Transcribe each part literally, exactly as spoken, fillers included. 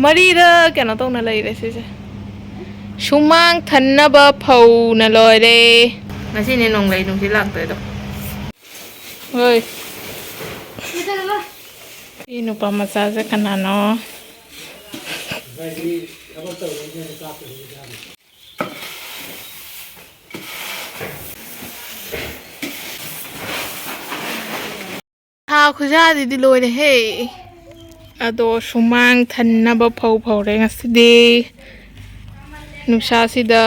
ꯃꯔꯤꯗ ꯀꯩꯅꯣ ꯇꯧꯅ ꯂꯩꯔꯦ ꯁꯤꯁꯦ꯫ ꯁꯨꯃꯥꯡ ꯊꯟꯅꯕ ꯐꯧꯅ ꯂꯣꯏꯔꯦ꯫ ꯉꯁꯤꯅꯦ ꯅꯣꯡꯂꯩ ꯅꯨꯡꯁꯤꯠ ꯂꯥꯛꯇꯣꯏꯗꯣ꯫ ꯍꯣꯏ꯫ ꯁꯤ ꯅꯨꯄꯥ ꯃꯆꯥꯁꯦ ꯀꯅꯥꯅꯣ? ꯊꯥ ꯈꯨꯖꯥꯁꯤꯗꯤ ꯂꯣꯏꯔꯦꯍꯦ꯫ ꯑꯗꯣ ꯁꯨꯃꯥꯡ ꯊꯟꯅꯕ ꯐꯧ ꯐꯧꯔꯦ ꯉꯁꯤꯗꯤ꯫ ꯅꯨꯡꯁꯥꯁꯤꯗ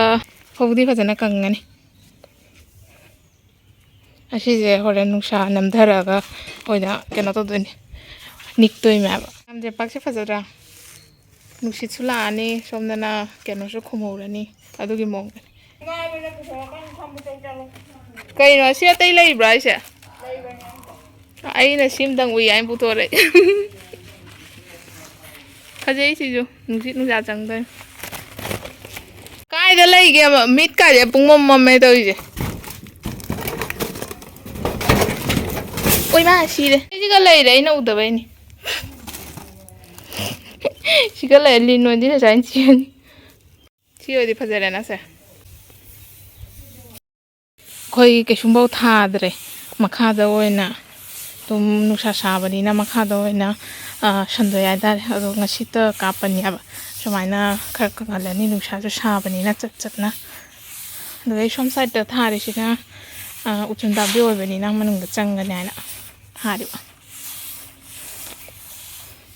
ꯐꯧꯗꯤ ꯐꯖꯅ ꯀꯪꯉꯅꯤ꯫ ꯑꯁꯤꯁꯦ ꯍꯣꯔꯦꯟ ꯅꯨꯡꯁꯥ ꯅꯝꯊꯔꯒ ꯑꯣꯏꯅ ꯀꯩꯅꯣ ꯇꯧꯗꯣꯏꯅꯤ, ꯅꯤꯛꯇꯣꯏꯅꯦꯕ꯫ ꯌꯥꯝ ꯖꯦꯄꯥꯛꯁꯦ ꯐꯖꯗ꯭ꯔꯥ? ꯅꯨꯡꯁꯤꯠꯁꯨ ꯂꯥꯛꯑꯅꯤ, ꯁꯣꯝꯗꯅ ꯀꯩꯅꯣꯁꯨ ꯈꯨꯝꯍꯧꯔꯅꯤ, ꯑꯗꯨꯒꯤ ꯃꯑꯣꯡꯗꯅꯤ꯫ ꯀꯩꯅꯣ, ꯁꯤ ꯑꯇꯩ ꯂꯩꯕ꯭ꯔꯥ ꯍꯥꯏꯁꯦ? ꯑꯩꯅ ꯁꯤꯝꯇꯪ ꯎꯏ ꯍꯥꯏꯅ ꯄꯨꯊꯣꯔꯛꯑꯦ꯫ ꯐꯖꯩ ꯁꯤꯁꯨ, ꯅꯨꯡꯁꯤꯠ ꯅꯨꯡꯁꯥ ꯆꯪꯗꯣꯏꯅꯤ꯫ ꯀꯥꯏꯗ ꯂꯩꯒꯦꯕ? ꯃꯤꯠ ꯀꯥꯏꯗ ꯄꯨꯡꯃꯝ ꯃꯝꯃꯦ ꯇꯧꯔꯤꯁꯦ꯫ ꯑꯣꯏ ꯃꯥ ꯁꯤꯔꯦ꯫ ꯑꯩꯁꯤꯒ ꯂꯩꯔꯦ, ꯑꯩꯅ ꯎꯗꯕꯩꯅꯤ꯫ ꯁꯤꯒ ꯂꯩꯔꯦ, ꯂꯤꯟ ꯑꯣꯏꯗꯤ ꯉꯁꯥꯏꯅ ꯆꯦꯟꯅꯤ꯫ ꯁꯤ ꯑꯣꯏꯗꯤ ꯐꯖꯔꯦꯅ ꯁꯦ꯫ ꯑꯩꯈꯣꯏ ꯀꯩꯁꯨꯝꯐꯥꯎ ꯊꯥꯗ꯭ꯔꯦ꯫ ꯃꯈꯥꯗ ꯑꯣꯏꯅ ꯑꯗꯨꯝ ꯅꯨꯡꯁꯥ ꯁꯥꯕꯅꯤꯅ ꯃꯈꯥꯗ ꯑꯣꯏꯅ, ꯑ, ꯁꯟꯗꯣꯛꯑꯦ ꯍꯥꯏꯇꯥꯔꯦ꯫ ꯑꯗꯣ ꯉꯁꯤꯇ ꯀꯥꯞꯄꯅꯦꯕ꯫ ꯁꯨꯃꯥꯏꯅ ꯈꯔ ꯀꯪꯍꯜꯂꯅꯤ, ꯅꯨꯡꯁꯥꯁꯨ ꯁꯥꯕꯅꯤꯅ ꯆꯠ ꯆꯠꯅ꯫ ꯑꯗꯨꯒ ꯑꯩ ꯁꯣꯝ ꯁꯥꯏꯠꯇ ꯊꯥꯔꯤꯁꯤꯅ, ꯑ, ꯎꯆꯨꯟ ꯇꯥꯕꯤ ꯑꯣꯏꯕꯅꯤꯅ ꯃꯅꯨꯡꯗ ꯆꯪꯒꯅꯤ ꯍꯥꯏꯅ ꯊꯥꯔꯤꯕ꯫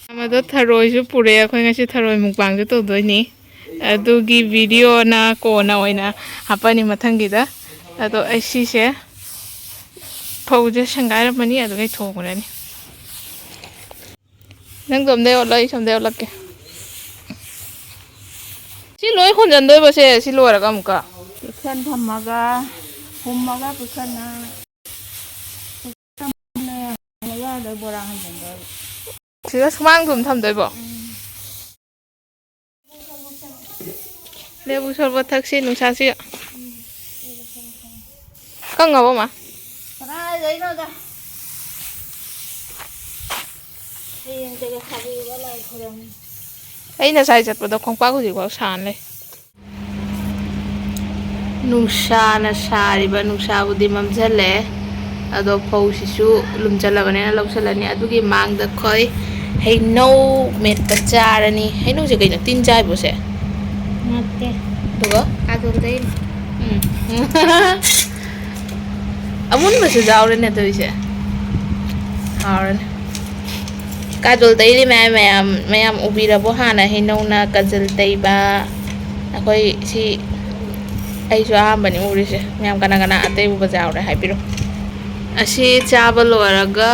ꯑꯃꯗꯣ ꯊꯔꯣꯏꯁꯨ ꯄꯨꯔꯛꯑꯦ꯫ ꯑꯩꯈꯣꯏ ꯉꯁꯤ ꯊꯔꯣꯏ ꯃꯨꯛꯕꯥꯡꯁꯨ ꯇꯧꯗꯣꯏꯅꯤ꯫ ꯑꯗꯨꯒꯤ ꯚꯤꯗꯤꯑꯣꯅ ꯀꯣꯟꯅ ꯑꯣꯏꯅ ꯍꯥꯞꯄꯅꯤ ꯃꯊꯪꯒꯤꯗ꯫ ꯑꯗꯣ ꯑꯩ ꯁꯤꯁꯦ ꯐꯧꯁꯦ ꯁꯦꯡꯒꯥꯏꯔꯝꯃꯅꯤ, ꯑꯗꯨꯒ ꯑꯩ ꯊꯣꯡꯉꯨꯔꯅꯤ꯫ ꯅꯪ ꯁꯣꯝꯗꯩ ꯑꯣꯠꯂꯣ, ꯑꯩ ꯁꯣꯝꯗꯩ ꯑꯣꯠꯂꯛꯀꯦ꯫ ꯁꯤ ꯂꯣꯏ ꯍꯣꯟꯖꯟꯗꯣꯏꯕꯁꯦ, ꯁꯤ ꯂꯣꯏꯔꯒ ꯑꯃꯨꯛꯀ? ꯄꯤꯛꯁꯟ ꯊꯝꯃꯒ, ꯍꯨꯝꯃꯒ ꯄꯤꯛꯁꯟꯅ ꯊꯝꯃꯒ ꯑꯗ ꯕꯣꯔꯥ ꯍꯥꯟꯖꯟꯗꯣꯏꯕ꯫ ꯁꯤꯗ ꯁꯨꯃꯥꯡꯗ ꯑꯗꯨꯝ ꯊꯝꯗꯣꯏꯕꯣ? ꯎꯝ꯫ ꯂꯦꯕꯨ ꯁꯣꯔꯕꯠ ꯊꯛꯁꯤ ꯅꯨꯡꯁꯥꯁꯤ꯫ ꯀꯪꯉꯕꯣ, ꯃꯥ? ꯀꯗꯥꯏꯗꯩꯅꯣꯗ? ꯍꯌꯦꯡ ꯇꯒ ꯊꯥꯕꯤꯔꯒ ꯂꯥꯏ ꯈꯨꯔꯝꯃꯤ꯫ ꯑꯩ ꯉꯁꯥꯏ ꯆꯠꯄꯗꯣ ꯈꯣꯡꯄꯥꯛ ꯍꯧꯖꯤꯛꯐꯥꯎ ꯁꯥꯅ ꯂꯩ꯫ ꯅꯨꯡꯁꯥꯅ ꯁꯥꯔꯤꯕ, ꯅꯨꯡꯁꯥꯕꯨꯗꯤ ꯃꯝꯁꯤꯜꯂꯛꯑꯦ, ꯑꯗꯣ ꯐꯧꯁꯤꯁꯨ ꯂꯨꯝꯁꯤꯜꯂꯕꯅꯤꯅ ꯂꯧꯁꯤꯜꯂꯅꯤ꯫ ꯑꯗꯨꯒꯤ ꯃꯥꯡꯗ ꯑꯩꯈꯣꯏ ꯍꯩꯅꯧ ꯃꯦꯠꯄ ꯆꯥꯔꯅꯤ꯫ ꯍꯩꯅꯧꯁꯦ ꯀꯩꯅꯣ, ꯇꯤꯟ ꯆꯥꯏꯕꯣ ꯁꯦ? ꯅꯠꯇꯦ꯫ ꯑꯗꯨꯒ? ꯀꯥꯖꯣꯜꯗꯩ꯫ ꯎꯝ꯫ ꯑꯃꯨꯟꯕꯁꯨ ꯌꯥꯎꯔꯦꯅꯦ ꯇꯧꯔꯤꯁꯦ꯫ ꯍꯥꯎꯔꯅꯤ꯫ ꯀꯥꯖꯣꯜ ꯇꯩꯔꯤ ꯃꯌꯥꯝ, ꯃꯌꯥꯝ, ꯃꯌꯥꯝ ꯎꯕꯤꯔꯕꯣ? ꯍꯥꯟꯅ ꯍꯩꯅꯧꯅ ꯀꯥꯖꯜ ꯇꯩꯕ꯫ ꯑꯩꯈꯣꯏ ꯁꯤ ꯑꯩꯁꯨ ꯑꯍꯥꯟꯕꯅꯤ ꯎꯔꯤꯁꯦ꯫ ꯃꯌꯥꯝ ꯀꯅꯥ ꯀꯅꯥ ꯑꯇꯩ ꯎꯕ ꯌꯥꯎꯔꯦ ꯍꯥꯏꯕꯤꯔꯣ꯫ ꯑꯁꯤ ꯆꯥꯕ ꯂꯣꯏꯔꯒ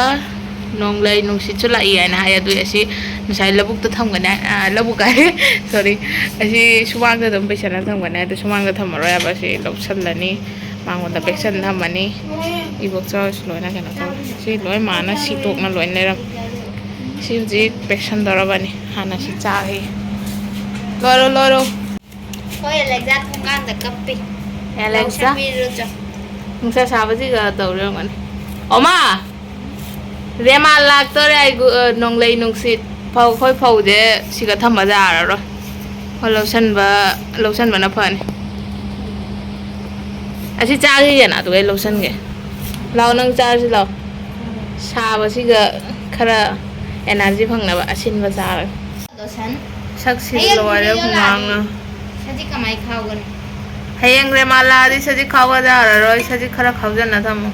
ꯅꯣꯡꯂꯩ ꯅꯨꯡꯁꯤꯠꯁꯨ ꯂꯥꯛꯏ ꯍꯥꯏꯅ ꯍꯥꯏ꯫ ꯑꯗꯨꯏ ꯑꯁꯤ ꯉꯁꯥꯏ ꯂꯧꯕꯨꯛꯇ ꯊꯝꯒꯅꯤ ꯍꯥꯏ-, ꯑ, ꯂꯧꯕꯨꯛ ꯍꯥꯏ, ꯁꯣꯔꯤ, ꯑꯁꯤ ꯁꯨꯃꯥꯡꯗ ꯑꯗꯨꯝ ꯄꯩꯁꯜꯂ ꯊꯝꯒꯅꯤ ꯍꯥꯏ꯫ ꯑꯗꯨ ꯁꯨꯃꯥꯡꯗ ꯊꯝꯃꯔꯣꯏ ꯍꯥꯏꯕ, ꯑꯁꯤ ꯂꯧꯁꯜꯂꯅꯤ꯫ ꯃꯉꯣꯟꯗ ꯄꯦꯛꯁꯟ ꯊꯝꯃꯅꯤ꯫ ꯏꯕꯣꯛꯆꯥ ꯍꯣꯏꯁꯨ ꯂꯣꯏꯅ ꯀꯩꯅꯣ ꯇꯧꯔꯦ꯫ ꯁꯤ ꯂꯣꯏ ꯃꯥꯅ ꯁꯤꯠꯇꯣꯛꯅ ꯂꯣꯏ ꯂꯩꯔꯝꯃꯦ꯫ ꯁꯤ ꯍꯧꯖꯤꯛ ꯄꯦꯛꯁꯟ ꯇꯧꯔꯕꯅꯤ꯫ ꯍꯥꯟꯅ ꯁꯤ ꯆꯥꯈꯤ꯫ ꯂꯣꯏꯔꯣ, ꯂꯣꯏꯔꯣ꯫ ꯍꯣꯏ, ꯑꯦꯂꯦꯛꯁꯥ ꯊꯣꯡꯒꯥꯟꯗ ꯀꯞꯄꯤ꯫ ꯑꯦꯂꯦꯛꯁꯥ? ꯂꯧꯁꯟꯕꯤꯔꯨꯆꯣ꯫ ꯅꯨꯡꯁꯥ ꯁꯥꯕꯁꯤꯒ ꯇꯧꯔꯤ ꯑꯣꯏꯔꯝꯒꯅꯤ꯫ ꯑꯣꯃꯥ! ꯔꯦꯃꯥ ꯂꯥꯛꯇꯣꯔꯦ꯫ ꯑꯩ ꯒꯨ-, ꯑ, ꯅꯣꯡꯂꯩ ꯅꯨꯡꯁꯤꯠ꯫ ꯐꯧ, ꯑꯩꯈꯣꯏ ꯐꯧꯁꯦ ꯁꯤꯒ ꯊꯝꯕ ꯌꯥꯔꯔꯣꯏ꯫ ꯍꯣꯏ, ꯂꯧꯁꯟꯕ, ꯂꯧꯁꯟꯕꯅ ꯐꯅꯤ꯫ ꯑꯁꯤ ꯆꯥꯈꯤꯒꯦꯅ, ꯑꯗꯨꯒ ꯑꯩ ꯂꯧꯁꯟꯒꯦ꯫ ꯂꯥꯛꯑꯣ, ꯅꯪ ꯆꯥꯔꯁꯤ ꯂꯥꯛꯑꯣ꯫ ꯁꯥꯕꯁꯤꯒ ꯈꯔ ꯑꯦꯅꯔꯖꯤ ꯐꯪꯅꯕ ꯑꯁꯤꯟꯕ ꯆꯥꯔꯒ꯫ ꯂꯣꯁꯟ꯫ ꯁꯛꯁꯤꯗꯤ ꯍꯌꯦꯡ ꯂꯣꯏꯔꯦ ꯚꯤꯗꯤꯑꯣ ꯍꯨꯃꯥꯡꯅ꯫ ꯂꯥꯛꯑꯗꯤ ꯁꯖꯤꯛ ꯀꯃꯥꯏ ꯈꯥꯎꯒꯅꯤ? ꯍꯌꯦꯡ ꯔꯦꯃꯥ ꯂꯥꯛꯑꯗꯤ ꯁꯖꯤꯛ ꯈꯥꯎꯕ ꯌꯥꯔꯔꯣꯏ꯫ ꯁꯖꯤꯛ ꯈꯔ ꯈꯥꯎꯖꯟꯅ ꯊꯝꯃꯣ꯫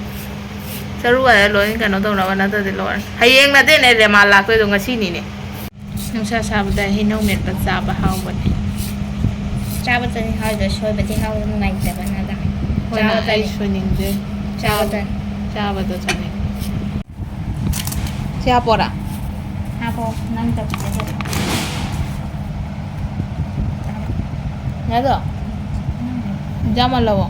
ꯆꯔꯨ ꯋꯥꯏꯔ ꯂꯣꯏ ꯀꯩꯅꯣ ꯇꯧꯅꯕ ꯅꯠꯇ꯭ꯔꯗꯤ ꯂꯣꯏꯔꯦ꯫ ꯍꯌꯦꯡ ꯅꯠꯇꯦꯅꯦ ꯔꯦꯃꯥ ꯂꯥꯛꯇꯣꯏꯗꯣ, ꯉꯁꯤꯅꯤꯅꯦ꯫ ꯅꯨꯡꯁꯥ ꯁꯥꯕꯗ ꯍꯩꯅꯧ ꯃꯦꯠꯄ ꯆꯥꯕ ꯍꯥꯎꯕꯅꯦ꯫ ꯆꯥꯕ ꯆꯠꯅꯤ ꯍꯥꯏꯗꯣ ꯁꯣꯏꯕꯗꯤ ꯍꯥꯎ ꯅꯨꯡꯉꯥꯏꯇꯕꯅ ꯑꯗ꯫ ꯍꯣꯏꯅ ꯆꯥꯕ ꯑꯩ ꯆꯠꯅꯤ꯫ ꯁꯣꯏꯅꯤꯡꯗꯦ꯫ ꯆꯥꯕ ꯆꯠꯅꯤ꯫ ꯆꯥꯕꯗꯣ ꯆꯥꯅꯤꯡꯉꯦ꯫ ꯁꯤ ꯍꯥꯞꯄꯣꯔꯥ? ꯍꯥꯞꯄꯣ, ꯅꯪ ꯇꯧꯕꯤꯒꯗꯕ꯫ ꯌꯥꯗ꯭ꯔꯣ? ꯏꯟꯖꯥꯡ ꯃꯥꯜꯂꯕꯣ?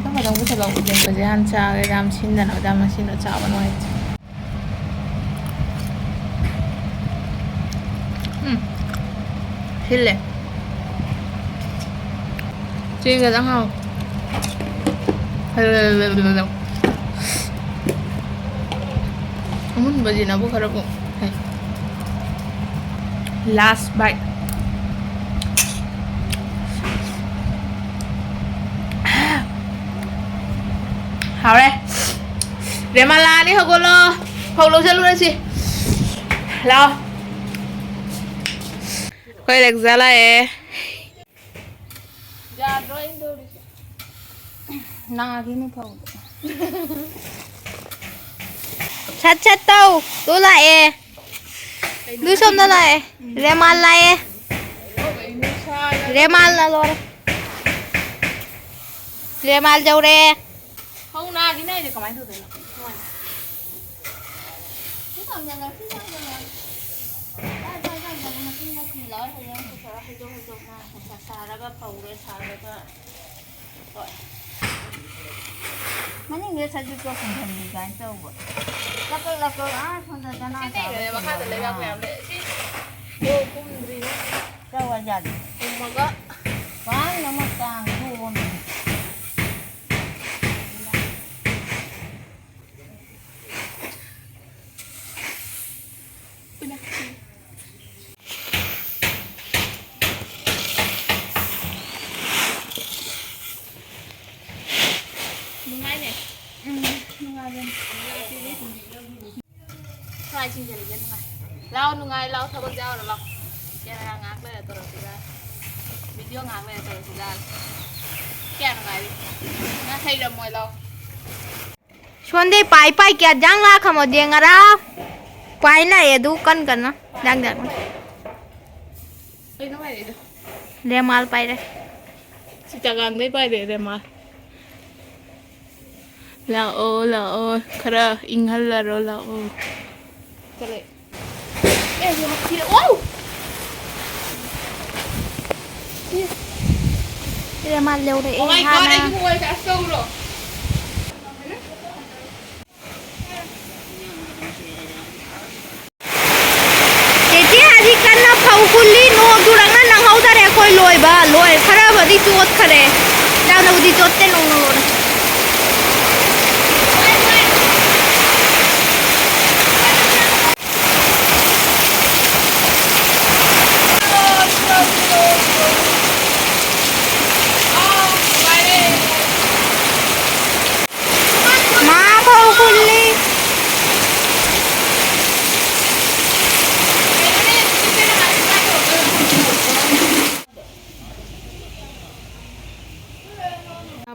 ꯈꯤꯇꯪ ꯈꯤꯇꯪ ꯄꯨꯁꯜꯂꯛꯑꯣ, ꯏꯕꯦꯝꯃꯁꯦ ꯍꯥꯟꯅ ꯆꯥꯒꯦ꯫ ꯌꯥꯝ ꯁꯤꯟꯗꯅꯕ, ꯌꯥꯝ ꯃꯁꯤꯟꯗꯣ ꯆꯥꯕ ꯅꯨꯡꯉꯥꯏꯇꯦ꯫ ꯎꯝ, ꯁꯤꯜꯂꯦ꯫ ꯆꯦꯡꯒꯗꯪ ꯍꯥꯎ꯫ ꯑꯃꯨꯟꯕꯁꯤꯅꯕꯨ ꯈꯔꯕꯨ ꯐꯩ꯫ Last bite꯫ ꯍꯥꯎꯔꯦ꯫ ꯔꯦꯃꯥ ꯂꯥꯛꯑꯅꯤ, ꯍꯧꯒꯠꯂꯣ꯫ ꯐꯧ ꯂꯧꯁꯜꯂꯨꯔꯁꯤ꯫ ꯂꯥꯛꯑꯣ꯫ ꯑꯩꯈꯣꯏ ꯂꯦꯛꯖꯥ ꯂꯥꯛꯑꯦ꯫ ꯌꯥꯗ꯭ꯔꯣ ꯑꯩꯅ ꯇꯧꯔꯤꯁꯦ? ꯅꯥꯈꯤꯅꯤ ꯐꯧꯗꯣ꯫ ꯁꯠ ꯁꯠ ꯇꯧ꯫ ꯇꯨ ꯂꯥꯛꯑꯦ꯫ ꯀꯩꯅꯣ ꯂꯨꯏ ꯁꯣꯝꯗ ꯂꯥꯛꯑꯦ꯫ ꯔꯦꯃꯥꯜ ꯂꯥꯛꯑꯦ꯫ ꯀꯩꯅꯣ ꯁꯥꯔꯒ ꯔꯦꯃꯥꯜꯅ ꯂꯣꯏꯔꯦ꯫ ꯔꯦꯃꯥꯜ ꯌꯧꯔꯦ꯫ ꯐꯧ ꯅꯥꯈꯤꯅꯤ ꯍꯥꯏꯁꯦ ꯀꯃꯥꯏꯅ ꯇꯧꯗꯣꯏꯅꯣ? ꯁꯤ ꯊꯝꯖꯜꯂꯣ, ꯁꯤ ꯊꯝꯖꯜꯂꯣ꯫ ꯁ꯭ꯋꯥꯏ, ꯁ꯭ꯋꯥꯏ ꯊꯝꯖꯜꯂꯣ, ꯃꯆꯤꯟ ꯃꯆꯤꯟ ꯂꯧꯔ ꯍꯌꯦꯡ ꯄꯨꯊꯣꯔꯛꯑꯣ, ꯍꯩꯗꯣꯛ ꯍꯩꯗꯣꯛꯅ ꯅꯨꯡꯁꯥ ꯁꯥꯔꯒ ꯐꯧꯔꯦ, ꯁꯥꯔꯒ ꯍꯣꯏ꯫ ꯃꯅꯤꯡꯗ ꯁꯖꯤꯛꯇꯣ ꯈꯨꯝꯖꯟꯕꯤ ꯀꯥꯏꯅ ꯇꯧꯕ꯫ ꯂꯛꯀꯛ ꯂꯛꯀꯛ ꯑꯥ ꯁꯣꯝꯗ ꯗꯅꯥ ꯁꯤ ꯀꯩꯅꯣꯅꯦ, ꯃꯈꯥꯗ ꯂꯩꯕꯥꯛ ꯃꯌꯥꯝ ꯂꯩ꯫ ꯁꯤ ꯀꯣ ꯀꯨꯝꯗ꯭ꯔꯤꯅꯦ꯫ ꯀꯥꯏ ꯋꯥꯏ ꯖꯥꯠꯅꯣ? ꯀꯨꯝꯃꯒ꯫ ꯄꯥꯛꯅ ꯑꯃ ꯇꯥꯡ ꯊꯣꯛꯑꯝꯃꯦ꯫ ꯅꯨꯡꯉꯥꯏꯅꯦ꯫ ꯎꯝ, ꯅꯨꯡꯉꯥꯏꯕꯅꯤ꯫ ꯈ꯭ꯋꯥꯏ ꯆꯤꯡꯁꯤꯜꯂꯤꯁꯦ ꯅꯨꯡꯉꯥꯏ꯫ ꯂꯥꯎ ꯅꯨꯡꯉꯥꯏ, ꯂꯥꯎ ꯊꯕꯛ ꯌꯥꯎꯔꯣ ꯂꯥꯎ꯫ ꯀꯦꯃꯦꯔꯥ ꯉꯥꯏꯍꯥꯛ ꯂꯩꯔ ꯇꯧꯔꯁꯤꯔ? ꯚꯤꯗꯤꯑꯣ ꯉꯥꯏꯍꯥꯛ ꯂꯩꯔ ꯇꯧꯔꯁꯤꯔ? ꯀꯌꯥ ꯅꯨꯡꯉꯥꯏꯔꯤ? ꯅꯪ ꯍꯩꯔꯝꯃꯣꯏ ꯂꯥꯎ꯫ ꯁꯣꯟꯗꯩ ꯄꯥꯏ ꯄꯥꯏ ꯀꯌꯥ ꯖꯥꯡ ꯂꯥꯛꯈꯃꯣ ꯗꯦꯡꯉꯔꯥ? ꯄꯥꯏ ꯂꯥꯛꯑꯦ ꯑꯗꯨ ꯀꯟ ꯀꯟꯅ꯫ ꯖꯥꯡ ꯖꯥꯡ꯫ ꯀꯩꯅꯣ ꯄꯥꯏꯔꯛꯏꯗꯣ? ꯔꯦꯃꯥꯜ ꯄꯥꯏꯔꯦ꯫ ꯆꯤꯇꯥꯒꯥꯡꯗꯩ ꯄꯥꯏꯔꯛꯑꯦ ꯔꯦꯃꯥꯜ꯫ ꯂꯥꯛꯑꯣ, ꯂꯥꯛꯑꯣ, ꯈꯔ ꯏꯪꯍꯜꯂꯔꯣ, ꯂꯥꯛꯑꯣ꯫ ꯀꯔꯤ? ꯑꯦ, ꯌꯥꯝ ꯊꯤꯔꯦ꯫ ꯋꯥꯎ! ꯏ! ꯏꯔꯦ, ꯃꯥ ꯂꯧꯔꯛꯑꯦ, Oh my God, ꯍꯥꯟꯅ꯫ ꯑꯩꯒꯤ mobile charge ꯇꯧꯔꯣ꯫ ꯆꯦꯆꯦ, ꯍꯧꯖꯤꯛ ꯀꯟꯅ ꯐꯧ ꯈꯨꯜꯂꯤ, ꯅꯣꯡ ꯆꯨꯔꯛꯅ ꯅꯪꯍꯧꯗꯔꯦ ꯑꯩꯈꯣꯏ ꯂꯣꯏꯕ꯫ ꯂꯣꯏ-, ꯈꯔꯕꯨꯗꯤ ꯆꯣꯠꯈꯔꯦ꯫ ꯌꯥꯝꯅꯕꯨꯗꯤ ꯆꯣꯠꯇꯦ ꯅꯣꯡꯅ ꯂꯣꯏꯅ꯫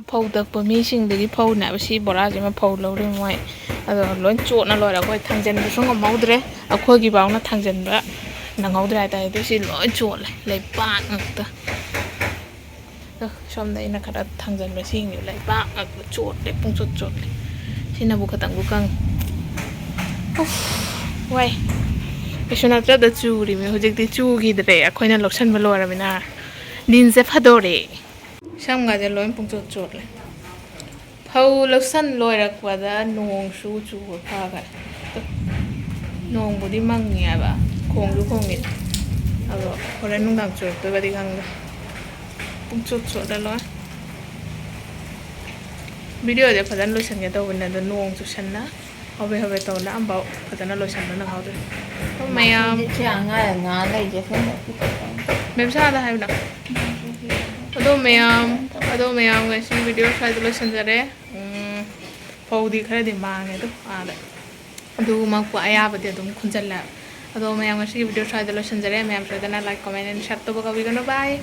ꯐꯧ ꯇꯛꯄ ꯃꯤꯁꯤꯡꯗꯒꯤ ꯐꯧꯅꯦꯕ ꯁꯤ ꯕꯣꯔꯥꯁꯤꯃ ꯐꯧ ꯂꯧꯔꯤ ꯃꯣꯏ꯫ ꯑꯗꯣ ꯂꯣꯏ ꯆꯣꯠꯅ ꯂꯣꯏꯔꯦ, ꯑꯩꯈꯣꯏ ꯊꯥꯡꯖꯟꯕꯁꯨ ꯉꯝꯍꯧꯗ꯭ꯔꯦ, ꯑꯩꯈꯣꯏꯒꯤ ꯐꯥꯎꯅ ꯊꯥꯡꯖꯟꯕ ꯅꯪꯍꯧꯗ꯭ꯔꯦ ꯍꯥꯏꯇꯥꯔꯦ꯫ ꯑꯗꯨ ꯁꯤ ꯂꯣꯏ ꯆꯣꯠꯂꯦ, ꯂꯩꯕꯥꯛ ꯉꯥꯛꯇ꯫ ꯑꯗꯣ ꯁꯣꯝꯗ ꯑꯩꯅ ꯈꯔ ꯊꯥꯡꯖꯟꯕꯁꯤꯡꯁꯦ ꯂꯩꯕꯥꯛ ꯉꯥꯛꯇ ꯆꯣꯠꯂꯦ, ꯄꯨꯡꯆꯣꯠ ꯆꯣꯠꯂꯦ꯫ ꯁꯤꯅꯕꯨ ꯈꯇꯪꯕꯨ ꯀꯪꯉꯤ꯫ ꯎꯐ, ꯋꯥꯏ꯫ ꯀꯩꯁꯨ ꯅꯠꯇ꯭ꯔꯗ ꯆꯨꯔꯤꯃꯤ, ꯍꯧꯖꯤꯛꯇꯤ ꯆꯨꯈꯤꯗ꯭ꯔꯦ, ꯑꯩꯈꯣꯏꯅ ꯂꯧꯁꯟꯕ ꯂꯣꯏꯔꯃꯤꯅ꯫ ꯂꯤꯟꯁꯦ ꯐꯗꯣꯔꯦ꯫ ꯁꯝꯒꯁꯦ ꯂꯣꯏ ꯄꯨꯡꯆꯣꯠ ꯆꯣꯠꯂꯦ꯫ ꯐꯧ ꯂꯧꯁꯟ ꯂꯣꯏꯔꯛꯄꯗ ꯅꯣꯡꯁꯨ ꯆꯨꯕ ꯐꯈ꯭ꯔꯦ꯫ ꯅꯣꯡꯕꯨꯗꯤ ꯃꯪꯉꯤ ꯍꯥꯏꯕ, ꯈꯣꯡꯁꯨ ꯈꯣꯡꯉꯤ꯫ ꯑꯗꯣ ꯍꯣꯔꯦꯟ ꯅꯨꯡꯗꯥꯡ ꯆꯨꯔꯛꯇꯣꯏꯕꯗꯤ ꯈꯪꯗꯦ꯫ ꯄꯨꯡꯆꯣꯠ ꯆꯣꯠꯂ ꯂꯣꯏ꯫ ꯚꯤꯗꯤꯑꯣꯁꯦ ꯐꯖꯅ ꯂꯣꯏꯁꯤꯟꯒꯦ ꯇꯧꯕꯅꯦ, ꯑꯗꯣ ꯅꯣꯡ ꯆꯨꯁꯟꯅ ꯍꯣꯕꯦ ꯍꯣꯕꯦ ꯇꯧꯅ ꯑꯝꯐꯥꯎ ꯐꯖꯅ ꯂꯣꯏꯁꯟꯕ ꯅꯪꯍꯧꯗ꯭ꯔꯦ꯫ ꯑꯗꯣ ꯃꯌꯥꯝ ꯍꯧꯖꯤꯛꯁꯦ ꯑꯉꯥꯡ ꯉꯥ ꯂꯩꯁꯦ ꯈꯪꯗꯦ꯫ ꯃꯦꯝꯁꯥꯗ ꯍꯥꯏꯌꯨꯅ꯫ ꯑꯗꯣ ꯃꯌꯥꯝ, ꯑꯗꯣ ꯃꯌꯥꯝ ꯉꯁꯤ ꯚꯤꯗꯤꯑꯣ ꯁ꯭ꯋꯥꯏꯗ ꯂꯣꯏꯁꯤꯟꯖꯔꯦ꯫ ꯎꯝ, ꯐꯧꯗꯤ ꯈꯔꯗꯤ ꯃꯥꯡꯉꯦ ꯑꯗꯣ ꯑꯥꯗ꯫ ꯑꯗꯨꯃꯛꯄꯨ ꯑꯌꯥꯕꯗꯤ ꯑꯗꯨꯝ ꯈꯨꯟꯖꯜꯂꯦ꯫ ꯑꯗꯣ ꯃꯌꯥꯝ ꯉꯁꯤꯒꯤ ꯚꯤꯗꯤꯑꯣ ꯁ꯭ꯋꯥꯏꯗ ꯂꯣꯏꯁꯤꯟꯖꯔꯦ꯫ ꯃꯌꯥꯝ ꯁꯣꯏꯗꯅ like, comment and share ꯇꯧꯕ ꯀꯥꯎꯕꯤꯒꯅꯨ꯫ Bye꯫